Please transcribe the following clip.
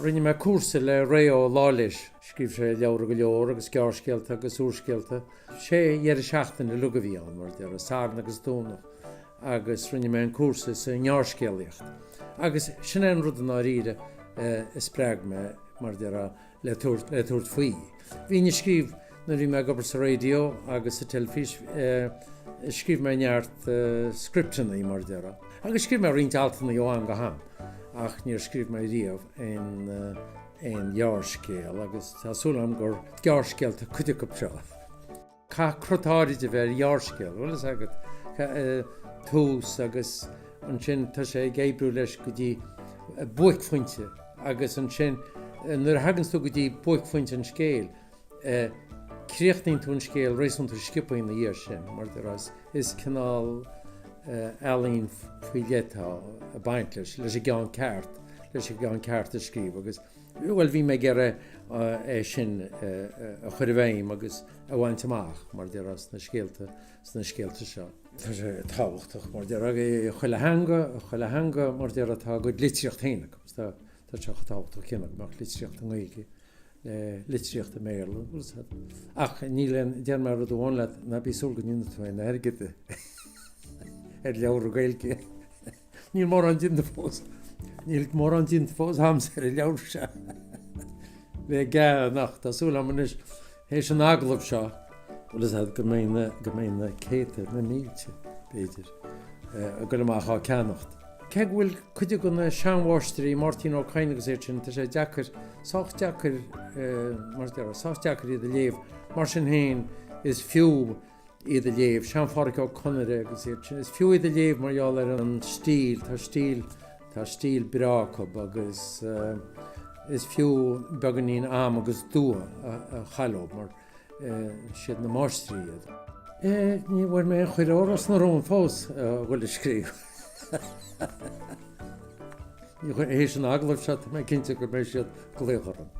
Rinne mé cúrsa le Ré Ó Laighléis, scríobh sé leabhra go leor agus gearrscéalta agus úrscéalta. Sé dheireadh seachtaine uilig a bhí ann, mar a déarfá, Satharn agus Domhnach, agus rinne mé an cúrsa sa ngearrscéalaíocht. Agus sin é an rud i ndáiríre a spreag mé, mar a déarfá, le tabhairt, le tabhairt faoi. Bhínn ag scríobh nuair a bhí mé ag obair sa raidió agus sa teilifís, scríobh mé neart scripteanna, mar a déarfá. Agus scríobh mé roinnt altanna ó am go ham, ach níor scríobh mé riamh aon aon ghearrscéal agus tá súil agam gur gearrscéalta cuid acu seo. Caithfidh crot áirid a bheith ar ghearrscéal, bhfuil fhios agat, tús agus ansin tá sé ag oibriú leis go dtí buaicphointe agus ansin nuair a thaganns tú go dtí buaicphointe an scéil, críochnaíonn tú an scéal réasúnta sciobtha ina dhiaidh sin, mar a déarfá, is cineál ealaín faoi leith atá ag baint leis, leis an gceann ceart, leis an gceann ceart a scríobh agus. Bhuel, bhí mé ag iarraidh é sin a chur i bhfeidhm agus a bhaint amach, mar a déarfá, sna scéalta, sna scéalta seo. Tá sé tábhachtach, mar a déarfá, i chuile theanga, chuile theanga, mar a déarfá, tá a gcuid litríocht féin acu. Tá, tá sé chomh tábhachtach céanna go mbeadh litríocht i nGaeilge le litríocht i mBéarla, bhfuil fhios agat. Ach níl aon, déarfaidh mé rud amháin leat, ná bí ag súil go ndéanfaidh tú aon airgead ar leabhar Gaeilge. Níl mórán déanta fós. Níl mórán déanta fós a'msa ar an leabhar seo. Le gean ach tá súil agam anois théis an agallaimh seo, bhfuil fhios agat go mbeidh na, go mbeidh na céadta, na mílte, b'fhéidir, ag goil amach á ceannacht. Cé go bhfuil cuid de na seanmháistrí, Máirtín Ó Cadhain agus iad sin, tá sé deacair, sách deacair, mar a déarfá, sách deacair iad a léamh. Mar sin féin, is fiú iad a léamh, Sean-Phádhraic Ó Conaire agus iad sin. Is fiú iad a léamh mar gheall ar an stíl, tá stíl, tá stíl breá acu agus is fiú beagáinín am agus dua a chailleadh mar siad na máistrí iad. Ní bhfuair mé aon chuireadh ó Ros na Rún fós a dhul ag scríobh. Théis an agallaimh seo tá mé cinnte go mbeidh siad ag glaoch orm.